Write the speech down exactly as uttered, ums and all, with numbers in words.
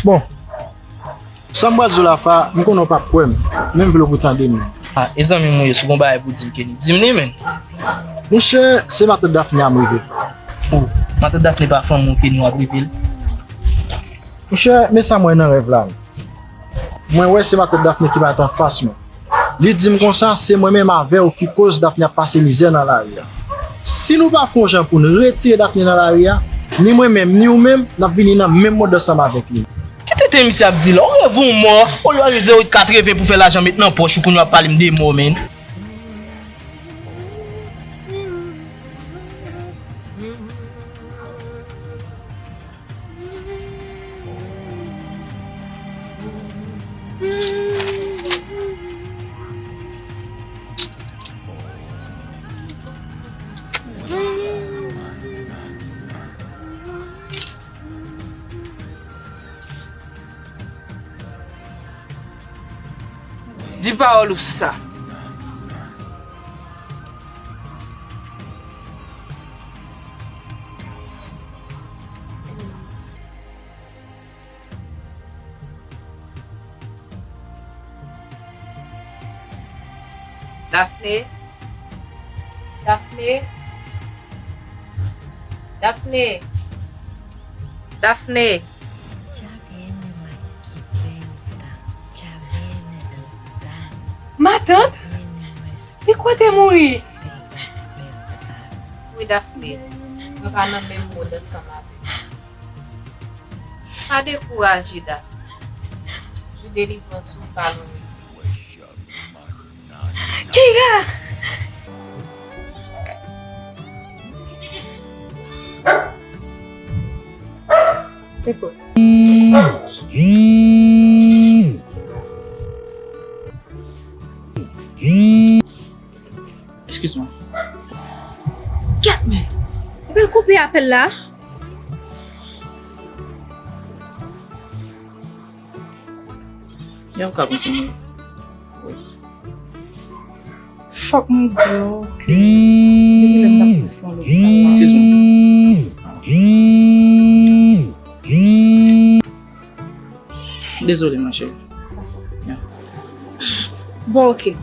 Bon, sa m pral di w la, Fa, m konnen w p ap kwè m, men m vle w pou tande m. Ah, e zanmi m ou ye, si w gen yon bagay pou di m, Kenny, di m li, menn. Monchè, se matant Daphné a m rive. Oh, matant Daphné pa fanmi w, Kenny, w ap rive l? Monchè, men sa m wè nan rèv la. Mwen wè se matant Daphné ki parèt anfas mwen. Li di m konsa, se mwen menm avè w ki koz Daphné ap pase mizè nan lari a. Si nou pa fè yon jan pou n retire Daphné nan lari a, ni mwen menm, ni ou menm, n ap vini nan menm mòd ansanm avèk li. Ki tenten misye ap di la? Ou reve ou mò, olye w al jwenn zewo uit katreven pou fè lajan met nan pòch ou, kounye a w ap pale m de mò, menn. Di pawòl ou sou sa. Daphné. Daphné. Daphné. Daphné. Matant? Pico te mouri. Wi, Daphné. Mwen pa nan menm mòd ansanm avè w. Pa dekouraje, Daphné. Jou delivrans ou pa lwen. Keira! Epo. Eskize mwen. Kèt men. Epi l koupe apèl la. Ya, ou ka kontinye. Wi. Fòk mwen di w ke depi lè m t ap sou fon lopital la. Eskize mwen. Dezole, ma cheri. Ya. Bon, oke.